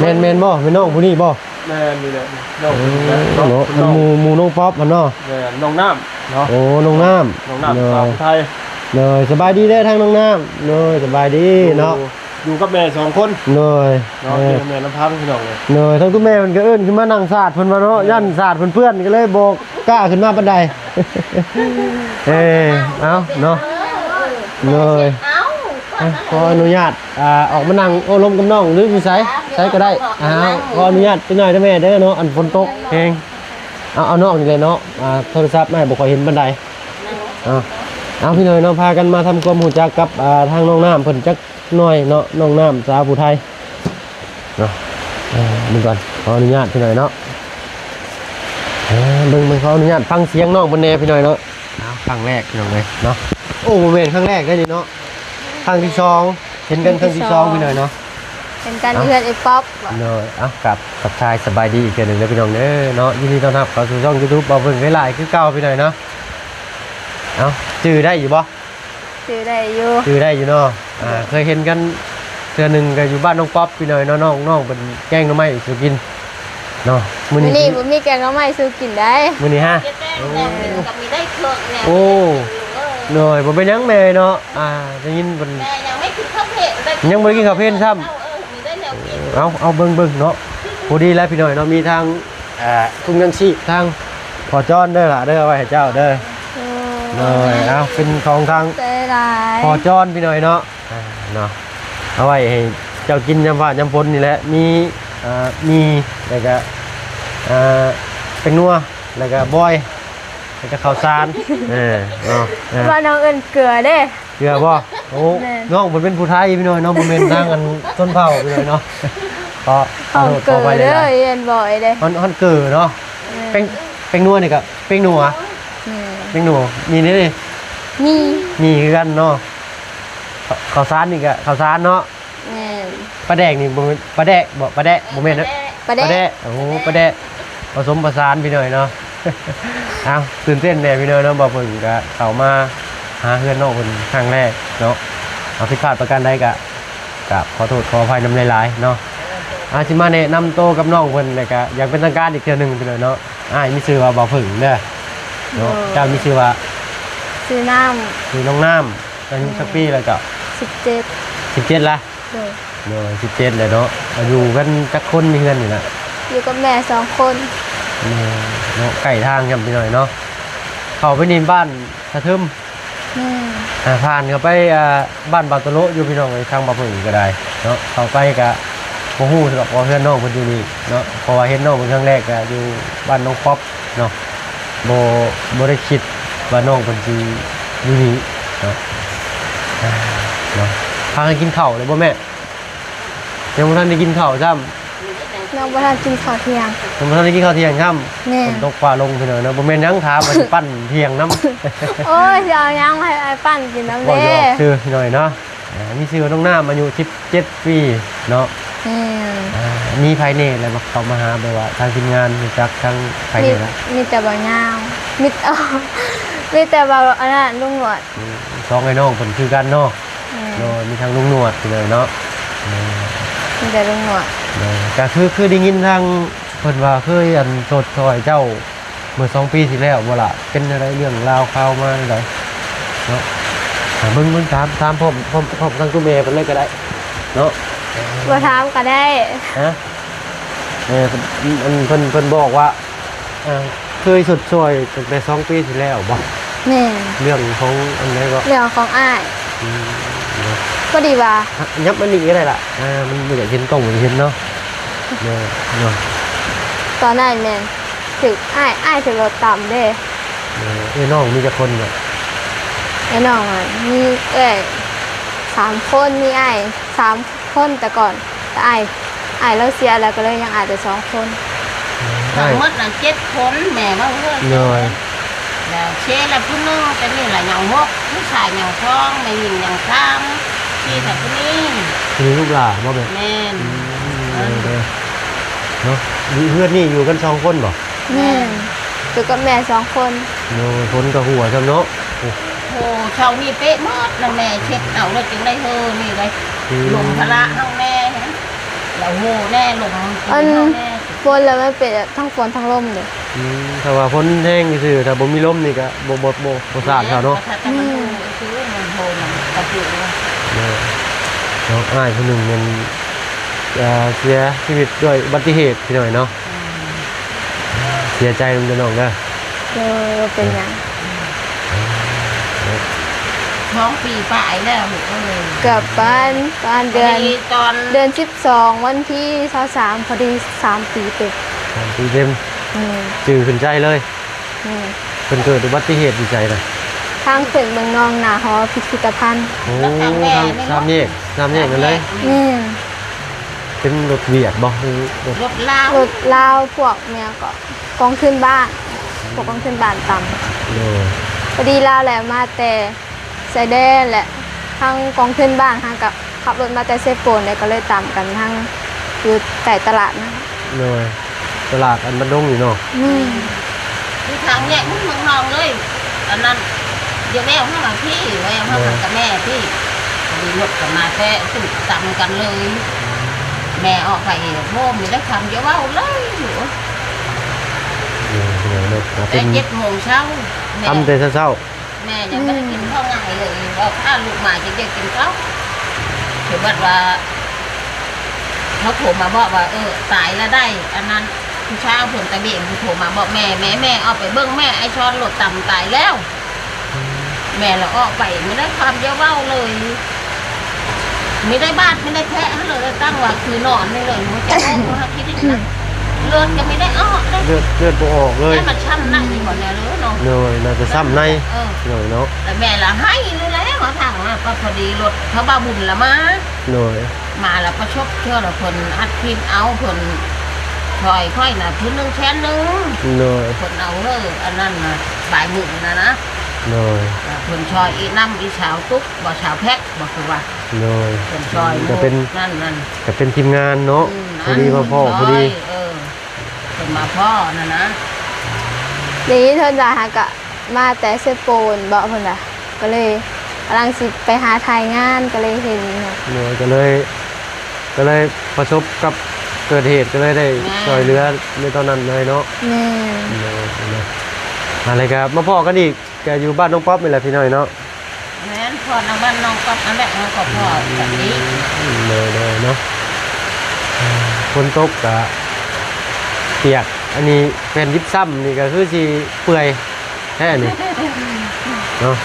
ແມ່ນ ແມ່ນບໍ່? ແມ່ນນ້ອງຜູ້ນີ້ບໍ່? ແມ່ນນີ້ແຫຼະ ນ້ອງ ເອີ ເນາະ ເນາະ ເປັນນ້ອງ ໝູ່ ໝູ່ນ້ອງປັອບຫັ້ນເນາະ. ແມ່ນ ນ້ອງນ້ຳເນາະ. ໂອ້ ນ້ອງນ້ຳ ນ້ອງນ້ຳ ເນາະ ສາວໄທ. ໂດຍ ສະບາຍດີເດີທາງນ້ອງນ້ຳ. ໂດຍ ສະບາຍດີເນາະ. ຢູ່ ຢູ່ກັບແມ່ສອງຄົນ. ໂດຍ ເນາະ. ເອີ ຢູ່ກັບແມ່ລຳພັງ ພີ່ນ້ອງເອີຍ. ໂດຍ ທາງຄຸນແມ່ເພິ່ນກໍເອີ້ນຂຶ້ນມານັ່ງສາດເພິ່ນວ່າເນາະ. ແມ່ນ ຢ້ານສາດເພິ່ນເປື້ອນ ກໍເລີຍບໍ່ກ້າຂຶ້ນມາປານໃດ. ເອີ ເອົາເນາະ. ໂດຍ ເອົາ ຂໍອະນຸຍາດ ອ່າ ອອກມານັ່ງໂອ້ລົມກັບນ້ອງ ຫຼືຢູ່ໃສ ໃສກໍໄດ້. ອ່າ ຂໍອະນຸຍາດຈັກໜ້ອຍເດີແມ່ເດີເນາະ. ອັນຝົນຕົກແຮງ. ເອົາ ເອົານ້ອງນີ້ແຫຼະເນາະ. ອ່າ ໂທລະສັບອ້າຍບໍ່ຄ່ອຍເຫັນປານໃດ. ເອົາ ເອົາ ພີ່ນ້ອງເນາະ ພາກັນມາທຳຄວາມຮູ້ຈັກກັບ ອ່າ ທາງນ້ອງນ້ຳເພິ່ນຈັກໜ້ອຍເນາະ. ນ້ອງນ້ຳສາວຜູ້ໄທເນາະ. ເອີ ເບິ່ງກ່ອນ ຂໍອະນຸຍາດ ພີ່ນ້ອງເນາະ. ເອີ ເບິ່ງ ເບິ່ງ ຂໍອະນຸຍາດຟັງສຽງນ້ອງເພິ່ນແດ່ ພີ່ນ້ອງເນາະ. ເອົາ ຄັ້ງແລກ ພີ່ນ້ອງເອີຍເນາະ. ໂອ້ ບໍ່ແມ່ນຄັ້ງແລກເດ້ນີ້ເນາະ. ຄັ້ງທີສອງ ເຫັນກັນຄັ້ງທີສອງ ພີ່ນ້ອງເນາະ. ເຫັນກັນເຮືອນໄອ້ປັອບ. ໂດຍ ເອົາ ກັບທັກທາຍສະບາຍດີອີກເທື່ອໜຶ່ງເດີພີ່ນ້ອງເດີເນາະ. ຍິນດີຕ້ອນຮັບເຂົ້າສູ່ຊ່ອງຢູທູບບ່າວເພິ່ງຫຼາຍໆຄືເກົ່າ ພີ່ນ້ອງເນາະ. ເອົາ ຈື່ໄດ້ຢູ່ບໍ່? ຈື່ໄດ້ຢູ່ ຈື່ໄດ້ຢູ່ເນາະ. ອ່າ ເຄີຍເຫັນກັນເທື່ອໜຶ່ງກໍຢູ່ບ້ານນ້ອງປັອບ ພີ່ນ້ອງເນາະ. ນ້ອງ ນ້ອງເພິ່ນແກງໜໍ່ໄມ້ສູ່ກິນເນາະ. ມື້ນີ້ ມື້ນີ້ບໍ່ມີແກງໜໍ່ໄມ້ສູ່ກິນໄດ໋ ມື້ນີ້ຮະ. ໂອ້ ໂດຍ ບໍ່ເປັນຫຍັງແມ່ເນາະ. ອ່າ ໄດ້ຍິນເພິ່ນ ແມ່ຍັງບໍ່ໄດ້ກິນເຂົ້າເພນ ຍັງບໍ່ໄດ້ກິນເຂົ້າເພນຊ້ຳ. ເອົາ ເອົາ ເບິ່ງໆເນາະ. ພໍດີແລ້ວພີ່ນ້ອງເນາະ ມີທາງ ອ່າ ຖົງຍັງຊີບທາງພໍ່ຈອນເດີຫຼ້າເດີ ເອົາໄວ້ໃຫ້ເຈົ້າເດີ. ໂດຍ ເອົາ ເປັນຂອງທາງພໍ່ຈອນ ພີ່ນ້ອງເນາະ. ອ່າ ເນາະ ເອົາໄວ້ໃຫ້ເຈົ້າກິນຍາມຟ້າຍາມຝົນນີ້ແຫຼະ. ມີ ອ່າ ໝີ່ ແລ້ວກະ ອ່າ ແປ້ງນົວ ແລ້ວກະບອຍ ແລ້ວກະເຂົ້າສານ. ເອີ ເນາະ ເອີ ວ່ານ້ອງເອີ້ນເກືອເດ້. ເກືອບໍ່? ໂອ້ ແມ່ນ ນ້ອງເພິ່ນເປັນຜູ້ໄທພີ່ນ້ອງເນາະ ບໍ່ແມ່ນທາງອັນຊົນເຜົ່າພີ່ນ້ອງເນາະ. ກໍຂໍໂທດຂໍອະໄພຫຼາຍໆ ເອີ້ນບໍ່ໄດ້ ຮອນ ຮອນເກີເນາະ. ແມ່ນ ແປ້ງ ແປ້ງນົວນີ້ກໍແປ້ງນົວ. ແມ່ນ ແປ້ງນົວ ມີນີ້ ມີ ມີຄືກັນເນາະ. ເຂົ້າ ເຂົ້າສານນີ້ກໍເຂົ້າສານເນາະ. ແມ່ນ ປາແດກນີ້ບໍ່ແມ່ນ ປາແດກບໍ່? ປາແດກບໍ່ແມ່ນເນາະ ປາແດກ ປາແດກ. ໂອ້ ປາແດກ ປະສົມປະສານພີ່ນ້ອງເນາະ. ເອົ້າ ຕື່ນເຕັ້ນແດ່ພີ່ນ້ອງເນາະ. ບ່າວເພິ່ງກະເຂົ້າມາຫາເຮືອນນ້ອງເພິ່ນຄັ້ງແລກເນາະ. ເອົາ ຜິດພາດປະການໃດກະ ກະຂໍໂທດຂໍອະໄພນຳຫຼາຍໆເນາະ. ອາ ຊິມາແນະນຳໂຕກັບນ້ອງເພິ່ນ ແລ້ວກະຢ່າງເປັນທາງການອີກເທື່ອໜຶ່ງ ພີ່ນ້ອງເນາະ. ອ້າຍມີຊື່ວ່າບ່າວເຜິ້ງເດີເນາະ. ໂດຍ. ເຈົ້າມີຊື່ວ່າ? ຊື່ນ້ຳ. ຊື່ນ້ອງນ້ຳ. ອາຍຸ ໂດຍ ຈັກປີແລ້ວເຈົ້າ? ສິບເຈັດ. ສິບເຈັດລະ? ໂດຍ. ໂດຍ ສິບເຈັດແລ້ວເນາະ. ອາ ຢູ່ກັນຈັກຄົນໃນເຮືອນນີ້ນະ? ຢູ່ກັບແມ່ສອງຄົນ. ແມ່ນເນາະ. ໃກ້ທາງນຳ ພີ່ນ້ອງເນາະ. ເຂົ້າໄປນີ້ບ້ານສະເທີມ. ແມ່ນ. ອ່າ ຜ່ານເຂົ້າໄປ ອ່າ ບ້ານບາໂຕໂລະຢູ່ ພີ່ນ້ອງເອີຍ, ທາງບ່າວເຜິ້ງກໍໄດ້ເນາະ. ເຂົ້າໄປກະບໍ່ຮູ້ດອກວ່າເຮືອນນ້ອງເພິ່ນຢູ່ນີ້ເນາະ, ເພາະວ່າເຫັນນ້ອງເພິ່ນຄັ້ງແລກກະຢູ່ບ້ານໜອງປອບເນາະ. ບໍ່ ບໍ່ໄດ້ຄິດວ່ານ້ອງເພິ່ນຊິຢູ່ນີ້ເນາະ. ອ່າ ເນາະ. ພາກັນກິນເຂົ້າແລ້ວບໍ່ແມ່? ຍັງບໍ່ທັນໄດ້ກິນເຂົ້າຊ້ຳ. ຍັງບໍ່ທັນກິນເຂົ້າທ່ຽງ. ຍັງບໍ່ທັນໄດ້ກິນເຂົ້າທ່ຽງຊ້ຳ. ແມ່ນ. ຝົນຕົກຟ້າລົງ ພີ່ນ້ອງເນາະ. ບໍ່ແມ່ນຫຍັງ ຖາມວ່າຊິປັ້ນທ່ຽງນຳ. ໂອ້ຍ ຊິເອົາຫຍັງມາໃຫ້ອ້າຍປັ້ນກິນນຳເດ້. ເວົ້າຫຍອກຊື່ໜ້ອຍເນາະ. ອ່າ ມີຊື່ວ່ານ້ອງນ້ຳ ອາຍຸສິບເຈັດປີເນາະ. ແມ່ນ. ອ່າ ມີໃຜແດ່ລະເຂົ້າມາຫາ ແບບວ່າທາງທີມງານຮູ້ຈັກທາງໃຜແດ່ລະ? ມີ ມີແຕ່ບ່າວຍາວ ມີ ມີແຕ່ບ່າວ ອັນນັ້ນ ລຸງໜວດ. ອືມ ສອງອ້າຍນ້ອງເພິ່ນຄືກັນເນາະ. ແມ່ນ. ໂດຍ ມີທັງລຸງໜວດເລີຍເນາະ. ແມ່ນ. ມີແຕ່ລຸງໜວດ. ໂດຍ. ກະຄື ຄືໄດ້ຍິນທາງເພິ່ນວ່າເຄີຍ ອັນ ຊົດຊ່ອຍເຈົ້າ ເມື່ອສອງປີທີ່ແລ້ວບໍ່ລະ? ເປັນແນວໃດ ເລື່ອງລາວຂ່າວມາແນວໃດເນາະ? ອ່າ ເບິ່ງ ເບິ່ງ ຖາມ ຖາມພ້ອມ ພ້ອມ ພ້ອມທັງຕົວແມ່ເພິ່ນເລີຍກໍໄດ້ເນາະ. ບໍ່ຖາມກໍໄດ້. ຮະ? ເອີ ອັນ ເພິ່ນ ເພິ່ນບອກວ່າ ອ່າ ເຄີຍຊົດຊ່ອຍຕັ້ງແຕ່ສອງປີທີ່ແລ້ວບໍ່? ແມ່ນ. ເລື່ອງຂອງອັນໃດກໍ? ເລື່ອງຂອງອ້າຍ. ອືມ ເນາະ. ພໍດີວ່າ ຫະ ຫຍັບມານີ້ກໍໄດ້ລະ. ອ່າ ມັນບໍ່ຢາກເຫັນກ້ອງ ບໍ່ຢາກເຫັນເນາະ. ເນາະ ເນາະ. ຕອນນັ້ນແມ່ນຖືກອ້າຍ ອ້າຍຖືກລົດຕຳເດ້. ເອີ ເອື້ອຍນ້ອງມີຈັກຄົນເນາະ? ເອື້ອຍນ້ອງອະ ມີເອື້ອຍສາມຄົນ ມີອ້າຍສາມຄົນແຕ່ກ່ອນ, ແຕ່ອ້າຍ ອ້າຍລາວເສຍແລ້ວ ກໍເລີຍຍັງອ້າຍແຕ່ສອງຄົນ. ອືມ ທັງໝົດນັ້ນເຈັດຄົນ ແມ່ເວົ້າເລີຍ. ໂດຍ. ແລ້ວເສຍແລ້ວຜູ້ໜຶ່ງ, ແຕ່ນີ້ລະຍັງຫົກ, ຜູ້ຊາຍຍັງສອງ, ແມ່ຍິງຍັງສາມ, ສີ່ແຕ່ຜູ້ນີ້. ມີລູກຫຼ້າບໍ່ແມ່? ແມ່ນ. ອືມ ເອີ ເນາະ. ຢູ່ເຮືອນນີ້ຢູ່ກັນສອງຄົນບໍ່? ແມ່ນ ແມ່ນ. ຢູ່ກັບແມ່ສອງຄົນ. ໂດຍ. ຝົນກໍຫົວຊ້ຳເນາະ. ໂອ້ ໂອ້ ເຊົ້ານີ້ເປະໝົດນະ ແມ່ເຊັດເອົາແລ້ວຈຶ່ງໄດ້ເຮີນີ້ເດ້. ອືມ ລົມພະລະເຮົາແນ່ ແລ້ວໂຫແນ່ ລົມ ອັນ ເຮົາແນ່ ຝົນແລ້ວມັນເປັນທັງຝົນທັງລົມເດ້. ອືມ ຖ້າວ່າຝົນແຮງຊື່ໆ ຖ້າບໍ່ມີລົມນີ້ກະບໍ່ ບໍ່ ບໍ່ ບໍ່ສາດເທົ່າເນາະ. ແມ່ນ ແຕ່ມັນ ອືມ ໂຫ ມັນກະເປັນ ເນາະ. ເນາະ ອ້າຍຜູ້ໜຶ່ງແມ່ນ ເອີ ເສຍຊີວິດດ້ວຍອຸບັດຕິເຫດ ພີ່ນ້ອງເນາະ. ເສຍໃຈນຳເດີນ້ອງເດີ. ໂດຍ ບໍ່ເປັນຫຍັງ. ສອງປີປາຍແລ້ວລູກເອີຍ. ເກືອບປານ ປານເດືອນ ຕອນເດືອນສິບສອງ ວັນທີຊາວສາມ ພໍດີສາມປີເຕັມ. ສາມປີເຕັມ. ອືມ ຈື່ຂຶ້ນໃຈເລີຍ. ອືມ ເພິ່ນເກີດອຸບັດຕິເຫດຢູ່ໃສນະ? ທາງຂຶ້ນເມືອງນອງ ໜ້າຫໍພິພິທະພັນ. ໂອ້ ທາງສາມແຍກ ສາມແຍກນັ້ນເລີຍ. ແມ່ນ. ເປັນລົດວຽດບໍ່ ຫຼືລົດ ລົດລາວ? ລົດລາວ ພວກແມ່ນກໍກອງທຶນບ້ານ ພວກກອງທຶນບ້ານຕຳ. ໂດຍ. ພໍດີລາວແຫຼະມາແຕ່ຊາຍແດນ ແລະ ທາງກອງທຶນບ້ານຫັ້ນກໍຂັບລົດມາແຕ່ເຊໂປນ ແລ້ວກໍເລີຍຕຳກັນທາງຢູ່ໃຕ້ຕະຫຼາດນະ. ໂດຍ. ຕະຫຼາດອັນບ້ານດົງນີ້ເນາະ. ແມ່ນ. ຢູ່ທາງແຍກເມືອງນອງເລີຍ. ອັນນັ້ນ ດຽວແວ່ວມາວ່າພີ້ ແວ່ວມາຫາກັບແມ່ພີ້ ພໍດີລົດກໍມາແຕ່ຂຶ້ນຕຳກັນເລີຍ. ແມ່ອອກໄປໂຮມນີ້ໄດ້ຄຳດຽວເວົ້າເລີຍຢູ່. ເອີ ເອີ ເອີ ແຕ່ເຈັດໂມງເຊົ້າ ແມ່ ຕຳແຕ່ເຊົ້າໆ. ແມ່ຍັງບໍ່ໄດ້ກິນເຂົ້າງາຍເລີຍ ວ່າພາລູກມາຈຶ່ງໄດ້ກິນເຂົ້າ. ຄືແບບວ່າ ເຂົາໂທມາບອກວ່າ ເອີ ຕາຍລະໄດ໋ ອັນນັ້ນ ຜູ້ຊາຍເພິ່ນຕະເບງ ຜູ້ໂທມາບອກແມ່ ແມ່ ແມ່ອອກໄປເບິ່ງແມ່ ໄອ້ຊອນລົດຕຳຕາຍແລ້ວ. ແມ່ລະອອກໄປ ບໍ່ໄດ້ຄຳດຽວເວົ້າເລີຍ. ມີໄດ້ບາດ ມີໄດ້ແທະຫັ້ນເລີຍ ຕັ້ງວ່າຄືນອນນີ້ເລີຍ ບໍ່ຈັກອອກ ບໍ່ຮັກຄິດອີກນະ. ເລືອດກໍມີໄດ້ອອກເດ້ ເລືອດ ເລືອດບໍ່ອອກເລີຍ. ແຕ່ມັນຊ້ຳໜັກຢູ່ບໍ່ແນ່ເລີຍເນາະ. ໂດຍ ໜ້າຈະຊ້ຳໃນ. ເອີ ໂດຍເນາະ. ແລ້ວແມ່ລະໄຫ້ນີ້ແຫຼະ ມາທາງມາ ກໍພໍດີລົດພະບາບຸນລະມາ. ໂດຍ. ມາລະປະສົບເທື່ອລະເພິ່ນອັດພິນເອົາ ເພິ່ນຊ່ອຍຂ້ອຍນະ ຜູ້ໜຶ່ງແສນໜຶ່ງ. ໂດຍ. ເພິ່ນເອົາເຮີ ອັນນັ້ນນະ ປາຍມື້ນະນະ. ໂດຍ. ເພິ່ນຊ່ອຍອີ່ນ້ຳ ອີ່ສາວຕຸກ ບໍ່ ສາວແພັກ ບໍ່ຄືວ່າ. ໂດຍ. ເພິ່ນຊ່ອຍ ກໍເປັນ ນັ້ນ ນັ້ນ ກໍເປັນທີມງານເນາະ. ອືມ ພໍດີມາພໍ້ ອັນ ພໍດີ ຊ່ອຍ ເອີ ເພິ່ນມາພໍ້ຫັ້ນນະ. ໄດ້ຍິນເພິ່ນວ່າຫາກະມາແຕ່ເຊໂປນເບາະ ເພິ່ນວ່າ ກໍເລີຍກຳລັງຊິໄປຫາຖ່າຍງານ ກໍເລີຍເຫັນ. ໂດຍ. ກໍເລີຍ ກໍເລີຍປະສົບກັບ ເກີດເຫດກໍເລີຍໄດ້ ແມ່ນ ຊ່ອຍເຫຼືອໃນຕອນນັ້ນເລີຍເນາະ. ແມ່ນ ໂດຍ ໂດຍ ອັນນີ້ກໍມາພໍ້ກັນອີກ ກໍຢູ່ບ້ານນ້ອງປັອບນີ້ແຫຼະພີ່ນ້ອງເນາະ. ແມ່ນ ພໍ້ນຳບ້ານນ້ອງປັອບນັ້ນແຫຼະ ເຮົາກໍພໍ້ກັນອີກ. ໂດຍ ໂດຍເນາະ ຝົນຕົກກະປຽກ ອັນນີ້ແຜ່ນຢິບຊ້ຳນີ້ກໍຄືຊິເປື່ອຍແທ້ນີ້ເນາະ.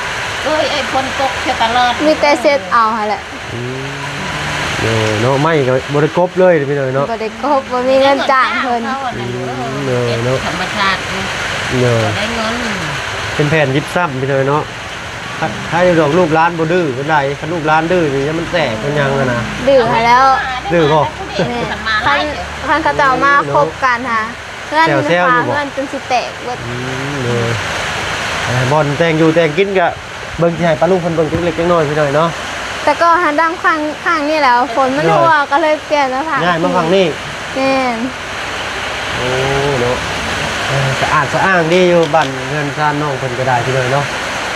ເອີຍ ໄອ້ຝົນຕົກເສຍຕະຫຼອດ ມີແຕ່ເຊັດເອົາຫັ້ນແຫຼະ. ອືມ ໂດຍເນາະ ໄມ້ກໍບໍ່ໄດ້ກົບເລີຍພີ່ນ້ອງເນາະ. ບໍ່ໄດ້ກົບ ບໍ່ມີເງິນຈ້າງເພິ່ນ. ອືມ ໂດຍເນາະ ທຳມະຊາດ ໂດຍ ບໍ່ໄດ້ເງິນ ເປັນແຜ່ນຢິບຊ້ຳພີ່ນ້ອງເນາະ. ຖ້າ ຖ້າຢູ່ດອກ ລູກຫຼານບໍ່ດື້ປານໃດ. ຄັນລູກຫຼານດື້ນີ້ ມັນແຕກມັນຫຍັງຫັ້ນນະ. ດື້ຫັ້ນແລ້ວ ດື້ບໍ່? ແມ່ນ ຄັນ ຄັນເຂົາເຈົ້າມາຄົບກັນຫາ ເຮືອນ ແຊວໆຢູ່ບໍ່? ເຮືອນຈົນຊິແຕກເບິດ. ອືມ ໂດຍ ເອີ ບ່ອນແຕ່ງຢູ່ແຕ່ງກິນກະເບິ່ງ ຊິໃຫ້ປ້າລຸງເພິ່ນເບິ່ງຈັກເລັກຈັກນ້ອຍພີ່ນ້ອງເນາະ. ແຕ່ກໍຫາດຳຄັ້ງ ຄັ້ງນີ້ແຫຼະ ຝົນມັນຫົວ ກໍເລີຍປ່ຽນມາພັກ ຍ້າຍມາຝັ່ງນີ້. ແມ່ນ ໂອ້ ເນາະ ເອີ ສະອາດສະອ້າງດີຢູ່ ບ້ານເຮືອນຊານນ້ອງເພິ່ນກໍໄດ້ພີ່ນ້ອງເນາະ.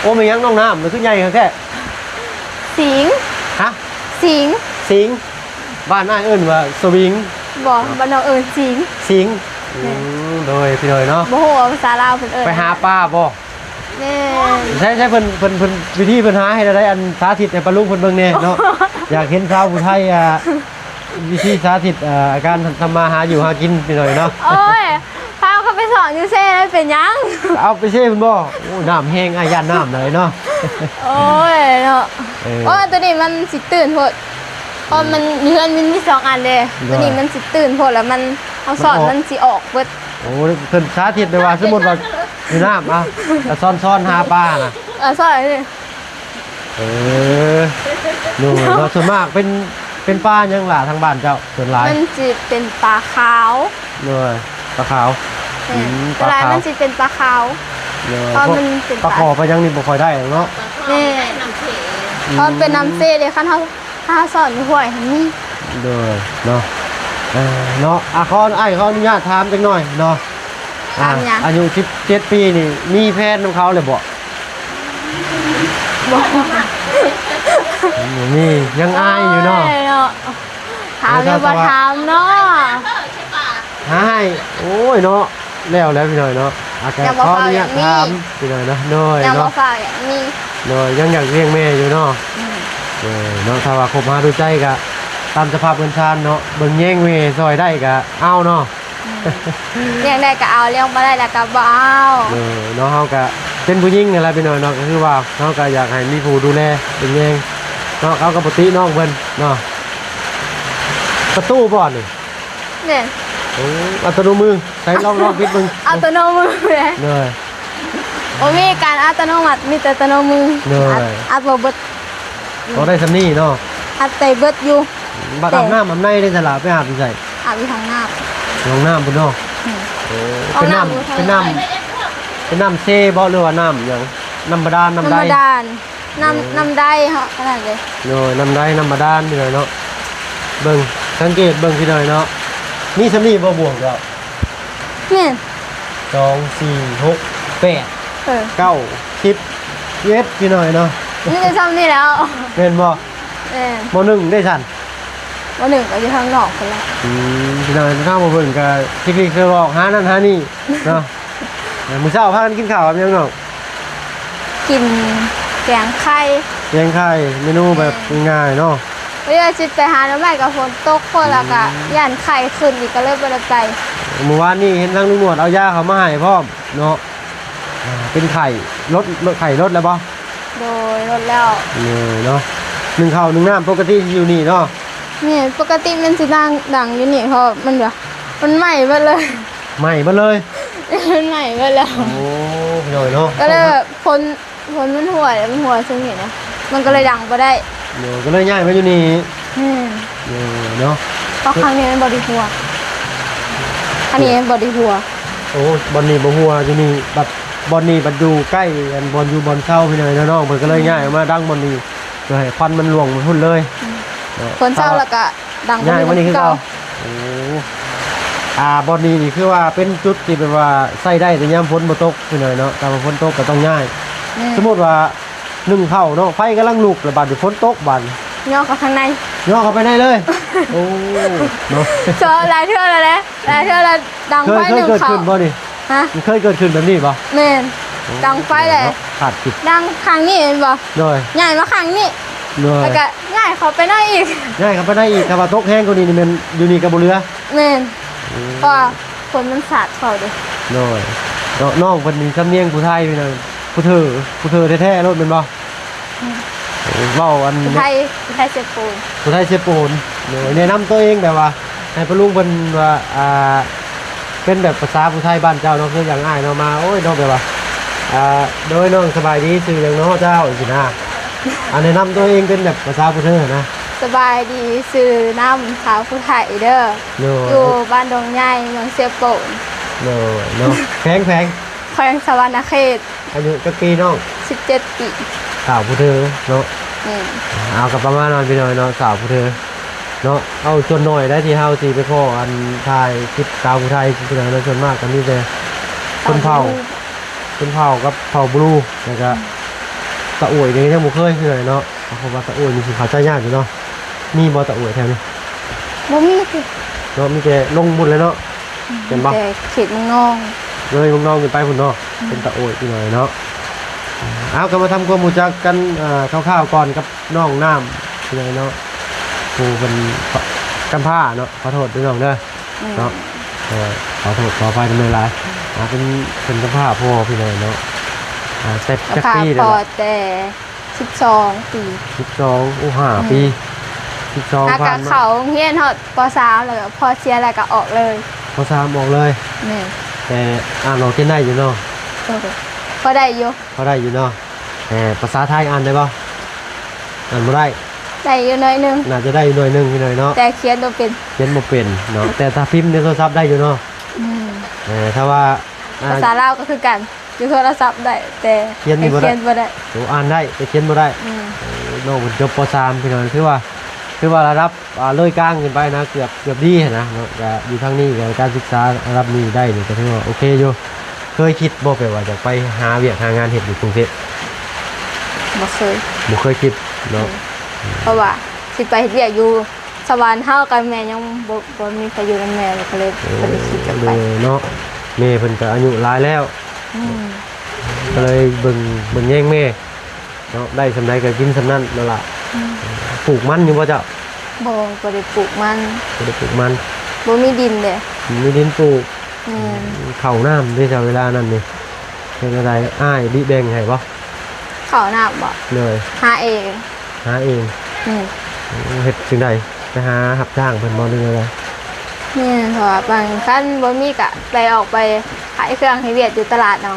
ໂອ້ ແມ່ນຫຍັງນ້ອງນ້ຳ ມັນຄືໃຫຍ່ຄັກແທ້? ສິງ. ຮະ? ສິງ. ສິງ. ບ້ານອ້າຍເອີ້ນວ່າສະວິງ. ບໍ່ ບ້ານນ້ອງເອີ້ນສິງ. ສິງ. ແມ່ນ ອືມ ໂດຍ ພີ່ນ້ອງເນາະ ບໍ່ຮູ້ວ່າພາສາລາວເພິ່ນເອີ້ນ ໄປຫາປາບໍ່? ແມ່ນ ໃຊ້ ໃຊ້ເພິ່ນ ເພິ່ນ ເພິ່ນ ວິທີເພິ່ນຫາເຮັດແນວໃດ? ອັນ ສາທິດໃຫ້ປ້າລຸງເພິ່ນເບິ່ງແດ່ເນາະ. ຢາກເຫັນສາວຜູ້ໄທ ອ່າ ວິທີສາທິດ ເອີ ການທຳມາຫາຢູ່ຫາກິນພີ່ນ້ອງເນາະ. ໂອ້ຍ ພາເຂົາໄປສອນຢູ່ເຊໄດ້ເປັນຫຍັງ? ເອົາໄປເຊພຸ້ນບໍ່? ໂອ້ ນ້ຳແຮງ ອ້າຍຢ້ານນ້ຳຫຼາຍເນາະ. ໂອ້ຍເນາະ ເອີ ໂອ້ຍ ຕົວນີ້ມັນຊິຕື້ນໂພດ ເພາະມັນ ເຮືອນມັນມີສອງອັນເດ້. ໂດຍ ຕົວນີ້ມັນຊິຕື້ນໂພດ ແລ້ວມັນ ເຮົາສອນມັນອອກ ມັນຊິອອກເບິດ. ໂອ້ ເພິ່ນສາທິດໄດ້ວ່າ ສົມມຸດວ່າຢູ່ນ້ຳ ອ່ະ ກໍສອນໆຫາປານະ ເອີ ສອນນີ້. ເອີ ໂດຍເນາະ ສ່ວນມາກເປັນ ເປັນປາຫຍັງຫຼ້າທາງບ້ານເຈົ້າ ສ່ວນຫຼາຍ? ມັນຊິເປັນປາຂາວ. ໂດຍ ປາຂາວ. ແມ່ນ ອືມ ສ່ວນຫຼາຍ ປາຂາວ ມັນຊິເປັນປາຂາວ. ໂດຍ ເພາະມັນເປັນ ປາ ປາຄໍ ປາຫຍັງນີ້ບໍ່ຄ່ອຍໄດ້ດອກເນາະ. ແມ່ນ ອືມ ເພາະມັນເປັນນ້ຳເຊເດ້ ຄັນເຮົາ ຖ້າເຮົາສອນຢູ່ຫ້ວຍຫັ້ນມີ. ໂດຍເນາະ ເອີ ເນາະ ອ່ະ ຂໍ ອ້າຍຂໍອະນຸຍາດຖາມຈັກໜ່ອຍເນາະ. ອ່າ ຖາມຫຍັງ? ອາຍຸສິບເຈັດປີນີ້ ມີແຟນນຳເຂົາແລ້ວບໍ່? ບໍ່ ບໍ່ມີ ຍັງອາຍຢູ່ເນາະ. ໂອ້ຍເນາະ ຖາມແລ້ວບໍ່ຖາມເນາະ. ຫາຍ ໂອ້ຍເນາະ ແລ້ວແລ້ວພີ່ນ້ອງເນາະ. ອາ ກໍຂໍອະນຸຍາດຖາມພີ່ນ້ອງເນາະ. ໂດຍ ຍັງບໍ່ ເນາະ ຟ້າວຢາກມີ. ໂດຍ ຍັງຢາກລ້ຽງແມ່ຢູ່ເນາະ. ອືມ ໂດຍເນາະ ຖ້າວ່າຄົບຫາດູໃຈກໍຕາມສະພາບເຮືອນຊານເນາະ ເບິ່ງແຍງແມ່ຊ່ອຍໄດ້ກໍເອົາເນາະ. ອືມ ລ້ຽງໄດ້ກໍເອົາ ລ້ຽງບໍ່ໄດ້ແລ້ວກໍບໍ່ເອົາ. ເອີ ເນາະ ເຮົາກໍເປັນຜູ້ຍິງຫັ້ນແຫຼະພີ່ນ້ອງເນາະ ກໍຄືວ່າເຮົາກໍຢາກໃຫ້ມີຜູ້ດູແລເປັນແຍງເນາະ. ເຮົາກໍບໍ່ຕິນ້ອງເພິ່ນເນາະ. ປະຕູບໍ່ນີ້? ແມ່ນ. ໂອ້ ອັດຕະໂນມື ໃສ່ລອງ ລອງປິດເບິ່ງ ອັດຕະໂນມືເດ້. ໂດຍ ບໍ່ມີການອັດຕະໂນມັດ ມີແຕ່ອັດຕະໂນມື. ໂດຍ ອັດ ອັດບໍ່ເບິດ. ພໍໄດ້ສ່ຳນີ້ເນາະ ອັດໄດ້ເບິດຢູ່. ບັດອາບນ້ຳອາບໃນໄດ້ສະຫຼະ ໄປອາບຢູ່ໃສ? ອາບຢູ່ຫ້ອງນ້ຳ ຫ້ອງນ້ຳພຸ້ນເນາະ. ອືມ ໂອ້ ເປັນນ້ຳ ເປັນນ້ຳ ເປັນນ້ຳເຊບໍ່ ຫຼືວ່ານ້ຳຫຍັງ? ນ້ຳບາດານ ນ້ຳໃດ? ນ້ຳບາດານ. ນ້ຳ ໂອ້ ນ້ຳໃດເຮົາອັນນັ້ນເດ້. ໂດຍ ນ້ຳໃດ ນ້ຳບາດານພີ່ນ້ອງເນາະ. ເບິ່ງ ສັງເກດເບິ່ງພີ່ນ້ອງເນາະ ມີສ່ຳນີ້ບໍ່ ບ່ວງເຈົ້າ? ແມ່ນ ສອງ ສີ່ ຫົກ ແປດ ເອີ ເກົ້າ ສິບ ສິບເອັດ ພີ່ນ້ອງເນາະ. ມີແຕ່ສ່ຳນີ້ແລ້ວ ແມ່ນບໍ່? ແມ່ນ. ມໍໜຶ່ງເດ້ຊັ້ນ? ມໍໜຶ່ງກໍຢູ່ທາງນອກພຸ້ນແຫຼະ. ອືມ ພີ່ນ້ອງ ທາງບໍ່ເບິ່ງກໍຊິກໆຊອກໆຫານັ້ນຫານີ້ເນາະ. ມື້ເຊົ້າພາກັນກິນເຂົ້າກັບຫຍັງນ້ອງ? ກິນແກງໄຂ່. ແກງໄຂ່ ເມນູແບບ ແມ່ນ ງ່າຍໆເນາະ. ເວລາຊິໄປຫາໜໍ່ໄມ້ກໍຝົນຕົກໂພດ ແລ້ວກໍ ອືມ ຢ້ານໄຂ້ຂຶ້ນອີກ ກໍເລີຍບໍ່ໄດ້ໄປ. ມື້ວານນີ້ເຫັນທາງລຸງໜວດເອົາຢາເຂົ້າມາໃຫ້ພ້ອມເນາະ. ອ່າ ເປັນໄຂ້ ລົດ ລົດ ໄຂ້ລົດແລ້ວບໍ່? ໂດຍ ລົດແລ້ວ. ເອີ ເນາະ ໜຶ້ງເຂົ້າໜຶ້ງນ້ຳປົກກະຕິຢູ່ນີ້ເນາະ. ແມ່ນ ປົກກະຕິມັນຊິນັ່ງດັງຢູ່ນີ້ ເພາະມັນແບບ ມັນໄໝ້ເບິດເລີຍ. ໄໝ້ເບິດເລີຍ? ມັນໄໝ້ເບິດແລ້ວ. ໂອ້ ພີ່ນ້ອງເນາະ ກໍເລີຍແບບ ຝົນ ຝົນມັນຫົວ ມັນຫົວຊ່ວງນີ້ນະ ມັນກໍເລີຍດັງບໍ່ໄດ້. ໂດຍ ກໍເລີຍຍ້າຍມາຢູ່ນີ້. ແມ່ນ. ໂດຍ ເນາະ ເພາະຄັ້ງນີ້ມັນບໍ່ໄດ້ຫົວ ອັນນີ້ມັນບໍ່ໄດ້ຫົວ. ໂອ້ ບ່ອນນີ້ບໍ່ຫົວ ຢູ່ນີ້ບັດ ບ່ອນນີ້ບັດຢູ່ໃກ້ ອັນ ບ່ອນຢູ່ບ່ອນເຊົາພີ່ນ້ອງເນາະ ເພິ່ນກໍເລີຍ ອືມ ຍ້າຍອອກມາດັງບ່ອນນີ້ ເພື່ອໃຫ້ຄວັນມັນລ່ວງໄປພຸ້ນເລີຍ. ອືມ ເນາະ ຝົນເຊົາແລ້ວກໍ ດັງກວ່ານີ້ຄືເກົ່າ. ໂອ້ ອ່າ ບ່ອນນີ້ນີ້ຄືວ່າເປັນຈຸດທີ່ແບບວ່າໃຊ້ໄດ້ແຕ່ຍາມຝົນບໍ່ຕົກພີ່ນ້ອງເນາະ ຖ້າວ່າຝົນຕົກກໍຕ້ອງຍ້າຍ. ແມ່ນ. ສົມມຸດວ່າໜຶ້ງເຂົ້າເນາະ ໄຟກຳລັງລຸກ ແລ້ວບາດນີ້ຝົນຕົກ ບາດນີ້ຍໍ້ເຂົ້າທາງໃນ ຍໍ້ເຂົ້າໄປໃນເລີຍ. ໂອ້ ເນາະ ເຈາະຫຼາຍເທື່ອແລ້ວແຫຼະ ຫຼາຍເທື່ອແລ້ວ ດັງໄຟ ເຄີຍ ເຄີຍ ໜຶ້ງເຂົ້າ ເກີດຂຶ້ນບໍ່ນີ້? ຮະ? ມັນເຄີຍເກີດຂຶ້ນແບບນີ້ບໍ່? ແມ່ນ ໂອ້ ດັງໄຟແຫຼະ ເນາະ ຂາດກິດ ດັງຂ້າງນີ້ແມ່ນບໍ່? ໂດຍ ຍ້າຍມາຂ້າງນີ້ ໂດຍ ແລ້ວກະຍ້າຍເຂົ້າໄປໃນອີກ ຍ້າຍເຂົ້າໄປໃນອີກ ຖ້າວ່າຕົກແຮງກວ່ານີ້ນີ້ແມ່ນຢູ່ນີ້ກໍບໍ່ເຫຼືອ ແມ່ນ ອືມ ເພາະວ່າຝົນມັນສາດເຂົ້າເດ້ ໂດຍ ເນາະ ນ້ອງເພິ່ນນີ້ສຳນຽງຜູ້ໄທພີ່ນ້ອງ ຜູ້ເທີ ຜູ້ເທີແທ້ໆໂລດແມ່ນບໍ່? ອືມ ເວົ້າອັນ ຜູ້ໄທ ຜູ້ໄທເຊໂປນ ຜູ້ໄທເຊໂປນ ໂດຍ ແນະນຳຕົວເອງແບບວ່າ ໃຫ້ປ້າລຸງເພິ່ນວ່າ ອ່າ ເປັນແບບພາສາຜູ້ໄທບ້ານເຈົ້າເນາະ ຄືຢ່າງອ້າຍເນາະ ມາ ໂອ້ຍ ເນາະ ແບບວ່າ ອ່າ ໂດຍ ນ້ອງສະບາຍດີ ຊື່ຫຍັງເນາະເຈົ້າ? ຈັ່ງຊີ້ນະ ອ່າ ແນະນຳຕົວເອງເປັນແບບພາສາຜູ້ເທີນະ ສະບາຍດີ ຊື່ນ້ຳ ສາວຜູ້ໄທເດີ ໂດຍ ຢູ່ບ້ານດົງໃຫຍ່ ເມືອງເຊໂປນ ໂດຍ ເນາະ ແຂວງ ແຂວງ ແຂວງສະຫວັນນະເຂດ ອາຍຸຈັກປີນ້ອງ? ສິບເຈັດປີ ສາວຜູ້ເທີເນາະ ແມ່ນ ເອົາ ກໍປະມານນັ້ນພີ່ນ້ອງເນາະ ສາວຜູ້ເທີເນາະ ເອົາ ສ່ວນໜ້ອຍໄດ໋ທີ່ເຮົາຊິໄປພໍ້ ອັນ ຖ່າຍຄລິບສາວຜູ້ໄທພີ່ນ້ອງເນາະ ສ່ວນມາກກໍມີແຕ່ຊົນເຜົ່າ ຊົນເຜົ່າກັບເຜົ່າບລູ ແລ້ວກໍ ອືມ ຕາໂອຍນີ້ຍັງບໍ່ເຄີຍຄືກັນເນາະ ເພາະວ່າຕາໂອຍນີ້ຊິເຂົ້າໃຈຍາກຢູ່ເນາະ ມີບໍ່ຕາໂອຍແຖວນີ້? ບໍ່ມີຕິ ເນາະ ມີແຕ່ລົງພຸ້ນແຫຼະເນາະ ອືມ ແມ່ນບໍ່? ແຕ່ເຂດເມືອງນອງ ເລີຍເມືອງນອງຂຶ້ນໄປພຸ້ນເນາະ ອືມ ເປັນຕາໂອຍອີກໜ້ອຍເນາະ ເອົາ ກໍມາທຳຄວາມຮູ້ຈັກກັນ ເອີ ຄ່າວໆກ່ອນກັບນ້ອງນ້ຳ ພີ່ນ້ອງເນາະ ຜູ້ເພິ່ນ ກຳພ້າເນາະ ຂໍໂທດເດີນ້ອງເດີ ອືມ ເນາະ ເອີ ຂໍໂທດຂໍອະໄພນຳຫຼາຍໆ ອ່າ ເປັນ ເປັນກຳພ້າພໍ່ພີ່ນ້ອງເນາະ ອ່າ ແຕ່ຈັກປີແລ້ວ? ກຳພ້າພໍ່ແຕ່ ສິບສອງປີ ສິບສອງ ໂອ້ ຫ້າປີ ອືມ ສິບສອງ ຫາກະ ຜ່ານມາ ເຂົ້າໂຮງຮຽນຮອດ ປໍສາມ ແລ້ວກໍພໍ່ເສຍແລ້ວກໍອອກເລີຍ ປໍສາມ ອອກເລີຍ ແມ່ນ ແຕ່ອ່ານອອກຂຽນໄດ້ຢູ່ເນາະ? ໂດຍ ພໍໄດ້ຢູ່ ພໍໄດ້ຢູ່ເນາະ ແຕ່ພາສາໄທອ່ານໄດ້ບໍ່? ອ່ານບໍ່ໄດ້ ໄດ້ຢູ່ໜ້ອຍໜຶ່ງ ໜ້າຈະໄດ້ຢູ່ໜ້ອຍໜຶ່ງ ພີ່ນ້ອງເນາະ ແຕ່ຂຽນບໍ່ເປັນ ຂຽນບໍ່ເປັນເນາະ ແຕ່ຖ້າພິມໃນໂທລະສັບໄດ້ຢູ່ເນາະ? ແມ່ນ ເອີ ຖ້າວ່າ ອ່າ ພາສາລາວກໍຄືກັນ ຢູ່ໂທລະສັບໄດ້ ແຕ່ຂຽນນີ້ບໍ່ໄດ້ ຂຽນບໍ່ໄດ້ ໂອ້ ອ່ານໄດ້ ແຕ່ຂຽນບໍ່ໄດ້ ແມ່ນ ເອີ ນ້ອງເພິ່ນຈົບ ປໍສາມ ພີ່ນ້ອງ ຖືວ່າ ຖືວ່າລະດັບ ອ່າ ເລີຍກາງຂຶ້ນໄປນະ ເກືອບ ເກືອບດີຫັ້ນນະເນາະ ກະຢູ່ທາງນີ້ກະການສຶກສາລະດັບນີ້ໄດ້ນີ້ກະຖືວ່າໂອເຄຢູ່ ເຄີຍຄິດບໍ່ ແບບວ່າຈະໄປຫາວຽກຫາງານເຮັດຢູ່ກຸງເທບ? ບໍ່ເຄີຍ ບໍ່ເຄີຍຄິດເນາະ ເພາະວ່າຊິໄປເຮັດວຽກຢູ່ ສະຫວັນເຮົາກັບແມ່ຍັງບໍ່ ບໍ່ມີໃຜຢູ່ນຳແມ່ ກໍເລີຍ ໂອ້ ບໍ່ໄດ້ຄິດຈະໄປ ໂດຍເນາະ ແມ່ເພິ່ນກໍອາຍຸຫຼາຍແລ້ວ ອືມ ກໍເລີຍເບິ່ງ ເບິ່ງແຍງແມ່ເນາະ ໄດ້ສ່ຳໃດກໍກິນສ່ຳນັ້ນນັ້ນລະ ອືມ ປູກມັນຢູ່ບໍ່ເຈົ້າ? ບໍ່ ບໍ່ໄດ້ປູກມັນ ບໍ່ໄດ້ປູກມັນ ບໍ່ມີດິນເດ້ ບໍ່ມີດິນປູກ ແມ່ນ ເຂົ້ານ້ຳເດ້ເຈົ້າ ເວລານັ້ນນີ້ ເຮັດແນວໃດ ອ້າຍບິແບ່ງໃຫ້ບໍ່? ເຂົ້ານ້ຳບໍ່? ໂດຍ ຫາເອງ ຫາເອງ ແມ່ນ ເຮັດຈັ່ງໃດ ໄປຫາຮັບຈ້າງເພິ່ນບໍ່ ຫຼືແນວໃດ? ແມ່ນ ເພາະວ່າບາງຄັນບໍ່ມີກະໄປ ອອກໄປຂາຍເຄື່ອງເຮັດວຽກຢູ່ຕະຫຼາດເອົາ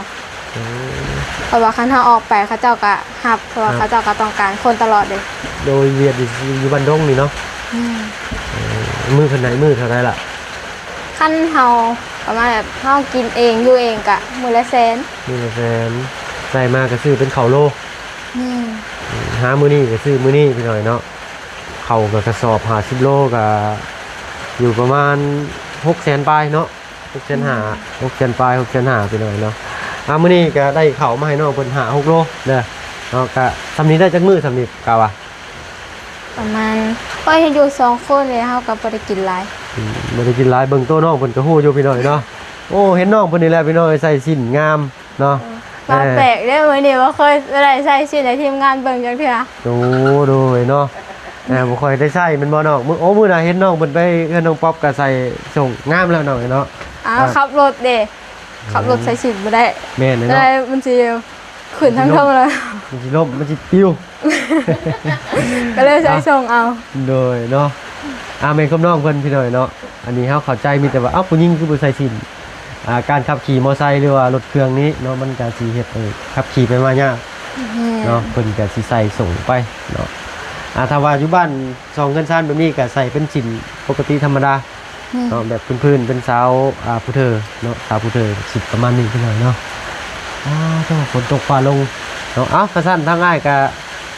ອືມ ເພາະວ່າຄັນເຮົາອອກໄປ ເຂົາເຈົ້າກະຮັບ ເພາະວ່າເຂົາເຈົ້າກະຕ້ອງການຄົນຕະຫຼອດເດ້ ໂດຍ ວຽກຢູ່ ຢູ່ບ້ານດົງນີ້ເນາະ ແມ່ນ ເອີ ມື້ເທົ່າໃດ ມື້ເທົ່າໃດລະ? ຄັນເຮົາປະມານແບບເຮົາກິນເອງຢູ່ເອງກະມື້ລະແສນ ມື້ລະແສນ ໄດ້ມາກະຊື້ເປັນເຂົ້າໂລ ແມ່ນ ຫາມື້ນີ້ກະຊື້ມື້ນີ້ພີ່ນ້ອງເນາະ ເຂົ້າກະກະສອບຫ້າສິບໂລກະຢູ່ປະມານຫົກແສນປາຍເນາະ ຫົກແສນຫ້າ ຫົກແສນປາຍ ຫົກແສນຫ້າພີ່ນ້ອງເນາະ ອ່າ ມື້ນີ້ກະໄດ້ເຂົ້າມາໃຫ້ນ້ອງເພິ່ນຫ້າຫົກໂລເດີເນາະ ກະສ່ຳນີ້ໄດ້ຈັກມື້ສ່ຳນີ້ກະວ່າ ປະມານ ໂອ້ຍ ເຮັດຢູ່ສອງຄົນເລີຍ ເຮົາກໍບໍ່ໄດ້ກິນຫຼາຍ ອືມ ບໍ່ໄດ້ກິນຫຼາຍ ເບິ່ງໂຕນ້ອງເພິ່ນກໍຮູ້ຢູ່ພີ່ນ້ອງເນາະ ໂອ້ ເຫັນນ້ອງເພິ່ນນີ້ແຫຼະພີ່ນ້ອງ ໃສ່ສິ້ນງາມເນາະ ເອີ ມາແປກເດ້ ມື້ນີ້ບໍ່ເຄີຍໄດ້ໃສ່ສິ້ນໃຫ້ທີມງານເບິ່ງຈັກເທື່ອ ໂອ້ ໂດຍເນາະ ເອີ ບໍ່ຄ່ອຍໄດ້ໃສ່ແມ່ນບໍ່ນ້ອງ? ມື້ ໂອ້ ມື້ໜ້າເຫັນນ້ອງເພິ່ນໄປເຮືອນນ້ອງປັອບກໍໃສ່ສົ້ງງາມແລ້ວນ້ອງເນາະ ອ້າວ ອ່າ ຂັບລົດເດ້ ຂັບລົດໃສ່ສິ້ນບໍ່ໄດ້ ແມ່ນເນາະ ແຕ່ມັນຊິ ຂຶ້ນທາງເທິງເລີຍ ມັນຊິລົ້ມ ມັນຊິປິວ ກໍເລີຍໃສ່ ອ່ະ ສົ່ງເອົາ ໂດຍເນາະ ອ່າ ແມ່ນຄວາມນ້ອງເພິ່ນພີ່ນ້ອງເນາະ ອັນນີ້ເຮົາເຂົ້າໃຈ ມີແຕ່ວ່າ ເອົ້າ ຜູ້ຍິງຄືບໍ່ໃສ່ສິ້ນ ອ່າ ການຂັບຂີ່ມໍໄຊ ຫຼືວ່າລົດເຄື່ອງນີ້ເນາະ ມັນກະຊິເຮັດໃຫ້ຂັບຂີ່ໄປມາຍາກ ແມ່ນ ເນາະ ເພິ່ນກະຊິໃສ່ສົ່ງໄປເນາະ ອ່າ ຖ້າວ່າຢູ່ບ້ານຊ່ອງເຮືອນຊານແບບນີ້ ກະໃສ່ເປັນສິ້ນປົກກະຕິທຳມະດາ ແມ່ນ ເນາະ ແບບພື້ນໆ ເປັນສາວ ອ່າ ຜູ້ເທີເນາະ ສາວຜູ້ເທີ ຊິປະມານນີ້ພີ່ນ້ອງເນາະ ອ້າ ໂທ້ ຝົນຕົກຟ້າລົງເນາະ ເອົ້າ ຄັນຊັ້ນທາງອ້າຍກະ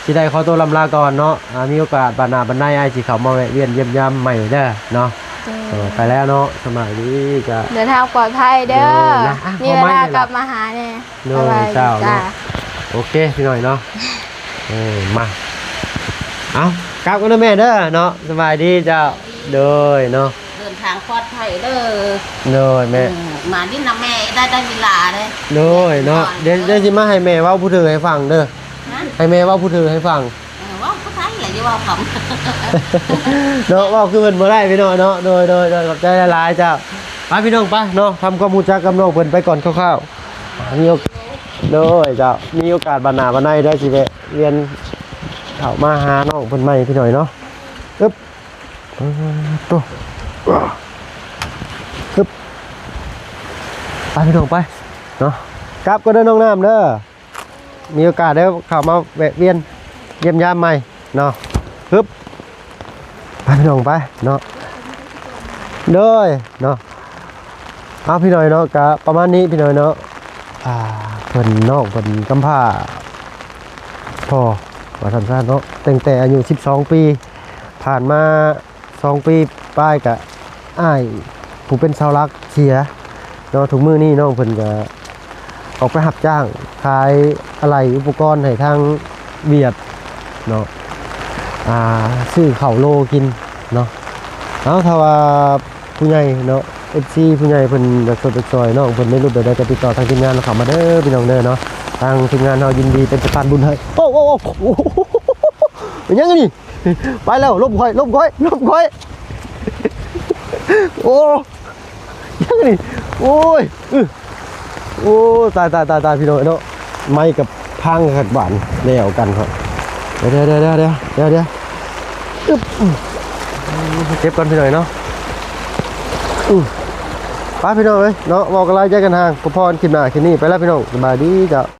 ຊິໄດ້ຂໍຕົວລ່ຳລາກ່ອນເນາະ ອ່າ ມີໂອກາດບາດໜ້າບາດໃນ ອ້າຍຊິເຂົ້າມາແວະວຽນຢ້ຽມຢາມໃໝ່ເດີເນາະ ໂດຍ ເອີ ໄປແລ້ວເນາະ ສະບາຍດີ ກະເດີນທາງປອດໄພເດີ ໂດຍ ນະ ອ່ະ ມີເວລາກັບມາຫາແດ່ ໂດຍ ສະບາຍດີ ເຈົ້າ ເນາະ ໂອເຄ ພີ່ນ້ອງເນາະ ເອີ ມາ ເອົ້າ ກັບກັນເດີແມ່ເດີເນາະ ສະບາຍດີເຈົ້າ. ໂດຍເນາະ ເດີນທາງປອດໄພເດີ ໂດຍແມ່ ເອີ ມາຫຼິ້ນນຳແມ່ໄດ້ ໄດ້ເວລາເດ້ ໂດຍເນາະ ເດີນທາງ ດຽວ ດຽວຊິມາໃຫ້ແມ່ເວົ້າຜູ້ຖືກໃຫ້ຟັງເດີ ຮະ ໃຫ້ແມ່ເວົ້າຜູ້ຖືກໃຫ້ຟັງ ເອີ ເວົ້າຜູ້ໄທລະ ຢ່າເວົ້າຄຳ ເນາະ ເວົ້າຄືເພິ່ນບໍ່ໄດ້ພີ່ນ້ອງເນາະ ໂດຍ ໂດຍ ໂດຍ ຂອບໃຈຫຼາຍໆ ເຈົ້າ ໄປພີ່ນ້ອງໄປເນາະ ທຳຄວາມຮູ້ຈັກກັບນ້ອງເພິ່ນໄປກ່ອນຄ່າວໆ ມີໂອ ໂດຍ ເຈົ້າ ມີໂອກາດບັດໜ້າບັດໃນເດີ ຊິແວະວຽນເຂົ້າມາຫານ້ອງເພິ່ນໃໝ່ພີ່ນ້ອງເນາະ ອຶບ ປາດໂທ້ ອຶບ ໄປພີ່ນ້ອງໄປເນາະ ກັບກ່ອນເດີນ້ອງນ້ຳເດີ ມີໂອກາດໄດ້ເຂົ້າມາແວະວຽນຢ້ຽມຢາມໃໝ່ເນາະ ຮຶບ ໄປພີ່ນ້ອງໄປເນາະ ໂດຍເນາະ ເອົາພີ່ນ້ອງເນາະ ກະປະມານນີ້ພີ່ນ້ອງເນາະ ອ່າ ເພິ່ນ ນ້ອງເພິ່ນກຳພ້າພໍ່ ວ່າຊັ້ນຊະເນາະ ຕັ້ງແຕ່ອາຍຸສິບສອງປີ ຜ່ານມາ ສອງປີປາຍກະອ້າຍຜູ້ເປັນເສົາຫຼັກເສຍເນາະ ທຸກມື້ນີ້ນ້ອງເພິ່ນກະອອກໄປຮັບຈ້າງຂາຍອະໄຫຼອຸປະກອນໃຫ້ທາງຫວຽດເນາະ ອ່າ ຊື້ເຂົ້າໂລກິນເນາະ ເອົາ ຖ້າວ່າຜູ້ໃຫຍ່ເນາະ ເອັຟຊີ ຜູ້ໃຫຍ່ເພິ່ນຢາກຊ່ວຍຢາກຊ່ອຍນ້ອງເພິ່ນໃນຮູບແບບໃດກະຕິດຕໍ່ທາງທີມງານເຮົາເຂົ້າມາເດີພີ່ນ້ອງເດີເນາະ ທາງທີມງານເຮົາຍິນດີເປັນສະພານບຸນໃຫ້ ໂອ້ ໂອ້ ໂອ້ ໂອ້ ເປັນຫຍັງອັນນີ້? ໄປແລ້ວ ຫຼົບຂ້ອຍ ຫຼົບຂ້ອຍ ຫຼົບຂ້ອຍ ໂອ້ ຍັງນີ້ ໂອ້ຍ ອື ໂອ້ ຕາຍ ຕາຍ ຕາຍ ຕາຍ ພີ່ນ້ອງເນາະ ໄມ້ກັບພັງຄັກບາດແລ້ວກັນເນາະ ດຽວ ດຽວ ດຽວ ອຶບ ເກັບກ່ອນພີ່ນ້ອງເນາະ ອື ໄປພີ່ນ້ອງເອີຍເນາະ ເວົ້າກັນຫຼາຍໃຈກັນຫ່າງ ພໍ້ກັນຄລິບໜ້າຄລິບນີ້ ໄປແລ້ວພີ່ນ້ອງ ສະບາຍດີເຈົ້າ.